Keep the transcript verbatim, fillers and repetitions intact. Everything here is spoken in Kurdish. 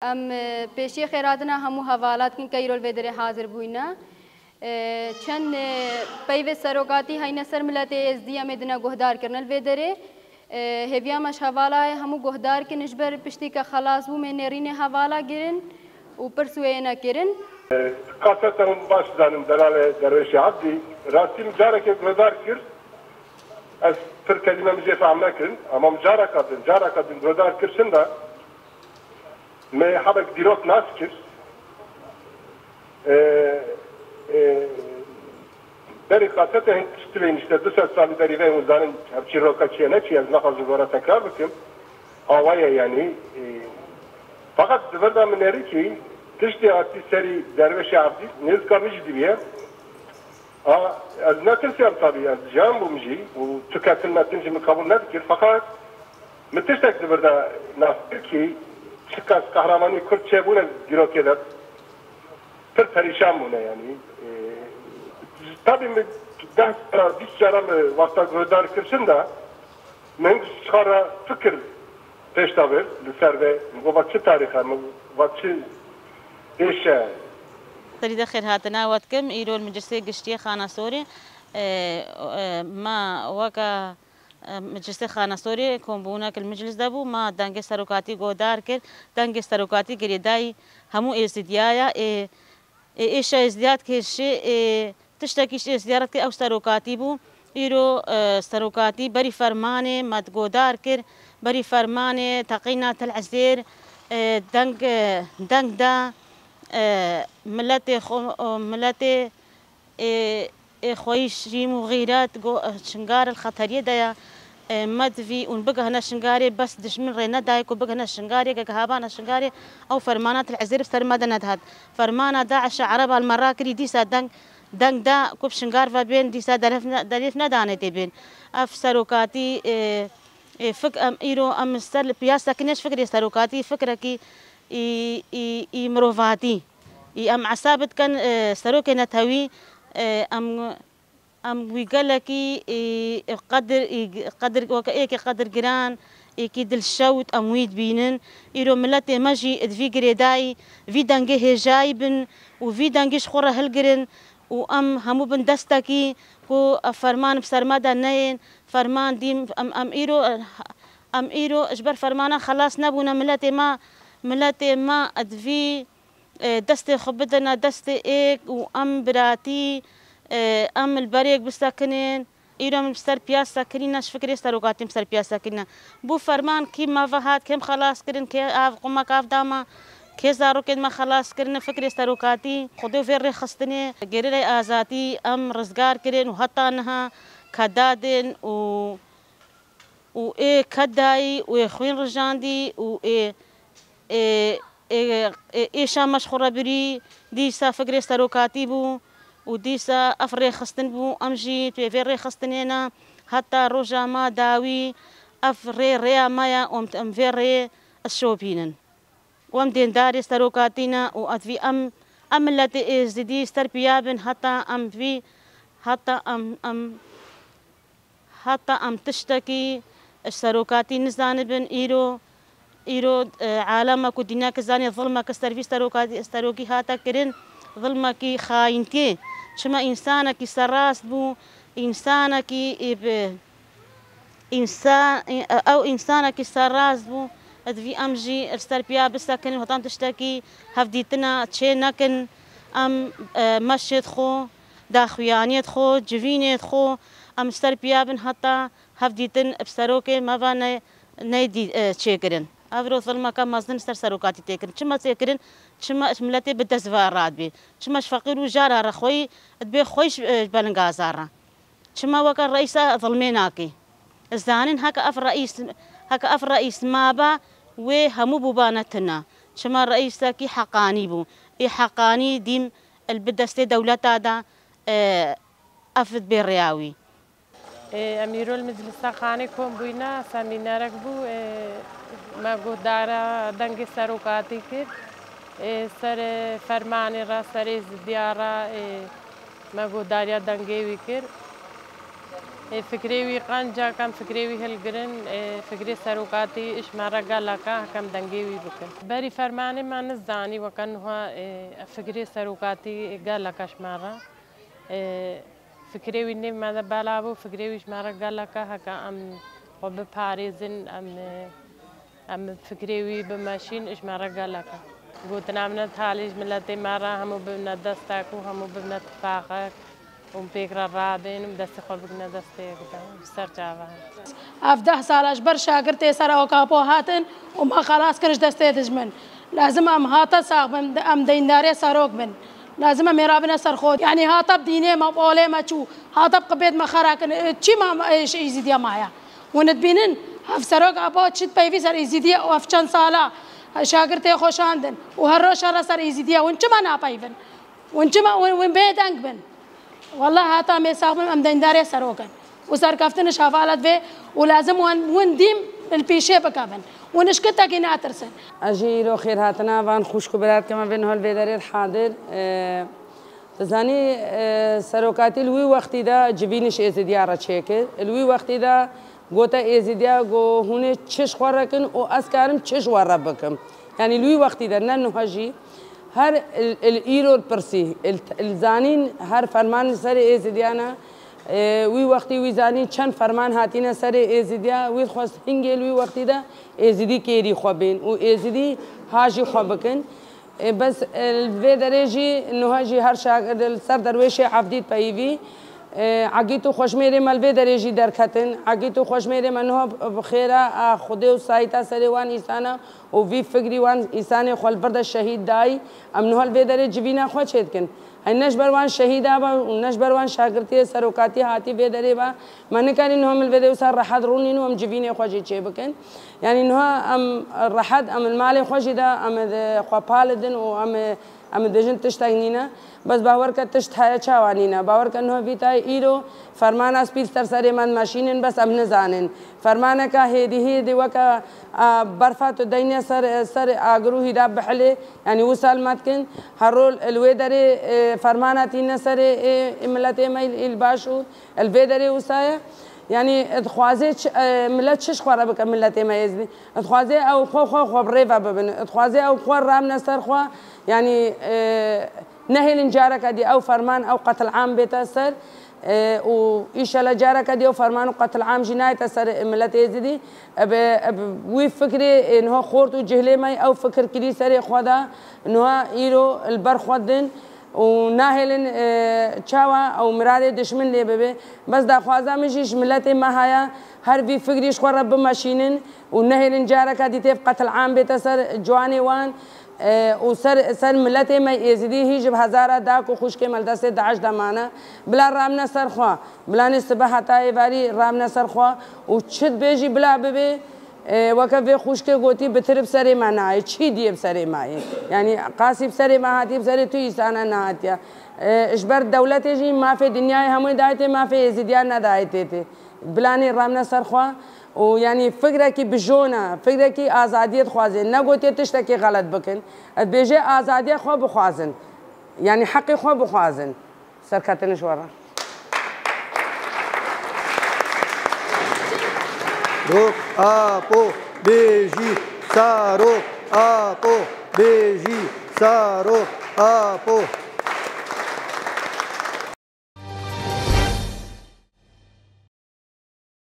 Em, e, pêşiyê xêrhatina hemû hevala dikin ke îro li vê derê hazir bûyne. E, çend, e, peyvê serokatî heyne ser miletê Êzdî em ê dine guhdar kirine li vê derê. E, hêviya me ji hevala ye hemû guhdar kin ji ber piştî ke xelas bûm ê nêrînê hevala girin û pirs wê yê nekirin. Kaseta hûn baş zanin delalê Derwêşê Ebdî. Rastî min careke guhdar kir. Ez pir kelîme min jê fehm nekirin. Ama min careka din, careka din guhdar kir, çinda me hebek dîrok nas kir. E, e, berî kasete hin tişt tibên, işte du sed salî berî ve hûn zanin, ev çîroka çi ye ne çi ye, ez naxwazim vora tekrar bikim. Awa ye yanî. E, feqet di vir de min nêrîkî tiştê hatî serî Dervêşê Evdî, nêzika min jî diviye. A, ez netirsiyam tabî, ez jiyan bûm jî û tu ketin metin jî min qebûl nedikir. Feqet min tiştek di vir de nas kir kî çiqas qehremanî Kurd çêbûne dîrokê de pir perîşan bûne yanî. E, tabî min deh cara, bîst cara min wexta guhdar kir çinda min hing ji xwe re fikir pêş de bir li ser vê, min got, va çi tarîx e, min got, va çi êş e. Serî de xêrhatina we dikim. Îro li Meclisê Giştî yê Xanesorê, e, e, me weke, e, Meclisê Xanesorê kombûnek li meclis de bû, me dengê serokatî guhdar kir. Dengê serokatî girêdayî hemû Êzidiya ye. Ê, ê, êşa Êzidiya dikêşê, ê, tiştekî ji Êzidiya re dikê ew serokatî bû. Îro, e, serokatî berî fermanê me guhdar kir, berî fermanê teqîna Til Ezêr, e, deng, e, deng da, e, miletê xwe, e, miletê, e, ê xweyî şîm û xîret go-, Şingar li xeteriyê de ye. E, me divî hûn bigihine Şingarê, bes dijmin rê nedaye ku bigihine Şingarê, ge gihabana Şingarê, ew fermana Til Ezêr bi ser me de nedihat. Fermana DAIŞ a Ereba li me rakirî, dîsa deng, deng da ku bi Şingar ve bên, dîsa deref ne-, deref nedanê tê bên. Ev serokatî, e, e, fik-, em îro em ser li piya sekinê ji fikrê serokatî, fikrekî î, î, î mirovatî. Î em esab dikin, e, serokê netewî, e, em, em wî gelekî, î, qedir, î, qedir, weke êkê qedirgiran, êkî dilşewt em wî dibînin. Îro miletê me jî di vî girêdayî, vî dengê hêjayî bin û vî dengî ji xwe re hilgirin û em hemû bin destekî ku ev ferman bi ser me de neyên. Ferman dîm, em, em îro, em îro ji ber fermana xelas nebûne. Miletê me, miletê me di vî, e, destê xwe bidine destê êk û em biratî, e, em li ber êk bisekinên. Îro min bi ser piya sekinîne, ji fikrê serokatî min bi ser piya sekinîne. Bû ferman kî me ve hat, kêm xelas kirin, kê av, qumek av da me, kê zarokên me xelas kirine, fikrê serokatî, Xwedê vê rêxistinê, gerîlay azadî em rizgar kirin û heta niha kedadên û û ê kedayî û ê xwîn rijandî û ê, ê, ê, ê êşa me ji xwe re birî, dîsa fikrê serokatî bû û dîsa ev rêxistin bû. Em jî di vê rêxistinê ne heta roja me dawî, ev rê rêya me ye û em, em vê rê şopînin. Û em dêndarê serokatî ne û ez vî em, em miletê Êzidî ser piya bin heta em vî, heta em, em, heta em tiştekî ji serokatî nizanibin. Îro, îro, e, alema ku dîneke zanê zilmeke ser vî serokatî, serokî hate kirin, zilmekî xayîntiyê. Çima însanekî serrast bû, însanekî, e, bi, Însan, ew însanekî serrast bû, divî em jî li ser piya bisekinin, heta em tiştekî hevdîtina çê nekin, em, e, meşê xwe, daxuyaniyê xwe, civînê xwe, em li ser piya bin heta hevdîtin bi serokê me ve ne, neyê dî-, e, çêkirin. Ev ro zilmeke mezin li ser serokatî tê kirin. Çima tê kirin? Çima ji miletê bi dest ve radibê? Çima ji feqîr û jara re xweyî dibê xweyî ji, e, ji belingazar re? Çima weke reîsa zilmê nakê? Ez zanin heke ev reîs, heke ev reîs mabe, wê hemû bûbane tune. Çima reîsekî heqanî bû? Ê heqanî dîm li bi destê dewleta de, e, ev bê rêya wî. Ê, em îro li Meclisa Xanê kom bûyne, semînerek bû, ê, me guhdara dengê serokatî kir. Ê, ser, ê, fermanê re, serê zidiya re, ê, me guhdariya dengê wî kir. Ê, fikrê wî qenc e, em fikrê wî hilgirin, ê, fikrê serokatî ji me re gelek e, heke em dengê wî bikin. Berî fermanê me nizanî, weke niha, ê, fikrê serokatî gelek e ji me re. Ê, fikrê wî nêv me de bela bû, fikrê wî ji me re gelek e, heke em xwe biparêzin, em, ê, Em fikrê wî bimeşîn, ji me re gelek e. Gotina min e, talî ji miletê me re hemû bibine destek û hemû bibine tifaqek û pêk re rabên û destê xwe bigine destê yekde. Bi ser çava. Ev deh sala ji ber şagirtê ser Okapo hatin û me xelas kir ji destê dijmin. Lazim em hate sax bin, em deyndarê serok bin. Lazim em ê rabine ser xwe. Yanî hate bi dînê me, bi olê me çû, hate bi qibêt me xera kin. Çi ma, e, ji Êzîdiya maye? Hûn dibînin, hevserok Apo çi peyvî ser Êzîdiyê û ev çend sala şagirtê xwe şandin û her roj şer e ser Êzîdiyê. Hûn çima napeyvin? Hûn çima hûn, hûn bêdeng bin? Wallah hata em ê sax bin, em deyndarê serok in. Û serkeftin ji hevalet vê û lazim wan hûn dîm li pîşê bikevin. Hûn ji kitekî natirsin. Ez jî îro xêrhatina van xwişk û bira dikim, em vê niha li vê derê hadir. E, Tu zanî, e, serokatî li wî wextî de civînî ji Êzidiya re çêkir. Li wî wextî de gote Êzidiya, got, hûn ê çi ji xwe re kin û ez karim çi ji we re bikim. Yanî li wî wextî de, ne niha jî, her il, il îro dipirsî, il, il zanîn her ferman li serê Êzidiya ne. E, wî wextî wî zanîn çend ferman hatîne serê Êzidiya, wî dixwest hingê li wî wextî de Êzidî kêrî xwe bên û Êzidî hajî xwe bikin. E, bes, e, li vê derê jî, niha jî her şa-, li ser derwêşê Evdî dipeyivî. E, Egît û Xweşmêrê me li vê derê jî derketin. Egît û Xweşmêrê me niha bi, bi xêra a Xwedê û sayîta serê wan îsana û vî fikrî wan îsanê xwe li vir de şehîd dayî. Em niha li vê derê civîna xwe çêdikin. Hey, ne ji ber wan şehîda be û ne ji ber wan şagirtiyê serokatî hatî vê derê be, me nikarî niha em li vê de wisa rehet rûnîn û em civînê xwe jî çêbikin. Yanî niha em rehet, em li malê xwe jî de, em di xwe palidin û em, em dijin tiştek nîne. Bes bawer ke tişt heye çawa nîne. Bawer ke niha vî tayê îro fermana spî li ser serê me dimeşînin, bes em nizanin. Fermaneke hêdî hêdî weke, a, berfa tu deyne ser, ser agir û hîda bihilê, yanî wisa li me dikin. Her rol li wê derê, e, fermana tîne serê, e, e, miletê me îl, îl baş û li vê derê wisa ye. Yanî dixwaze çi, e, milet çi ji xwe re bike, miletê me Êzidî? Dixwaze ew xwe, xwe, xwe bi rê ve bibin. Dixwaze ew xwe ramne ser xwe, yanî, e, nehêlin careke dî ew ferman, ew qetil'am bête ser, e, û îşele careke dî ew ferman û qetil'am jî nayête ser miletê Êzidî. E, bi, e, bi wî fikrê, e, niha xort û cihlê me ew fikir kirî serê xwe de, niha îro li ber xwe din û nahêlin, e, çawa ew miradê dişmin lê bibe. Bes daxwaza min jî ji miletê me haya, her vî fikrî ji xwe re bimeşînin û nehêlin careke dî têv qetil'am bête ser ciwanê wan, e, û ser, ser miletê me Êzidî hî ji bi hezara dayik û xwişkê me li destê DAIŞ de mane. Bila ramne ser xwe, bila nê sibe heta êvarî ramne ser xwe û çi dibê jî bila bibe. E, weke vê xwişkê gotî, bitir bi serê me nayê, çî diyê bi serê me yê. Yanî qasî bi serê me hatî, bi serê tu îsana nehatiye. E, ji ber dewletê jî mafê dinyayê hemûyê dayê tê, mafê Êzidiyan nedayê tê tê. Bilanê ramne ser xwe û yanî fikrekî bijone, fikrekî azadiyê dixwaze. Negotiye tiştekî xelet bikin. Dibêje azadiya xwe bixwazin. Yanî heqê xwe bixwazin. Serketin ji we re. Rok Apo, bêjî Sarok Apo, bêjî Sarok Apo.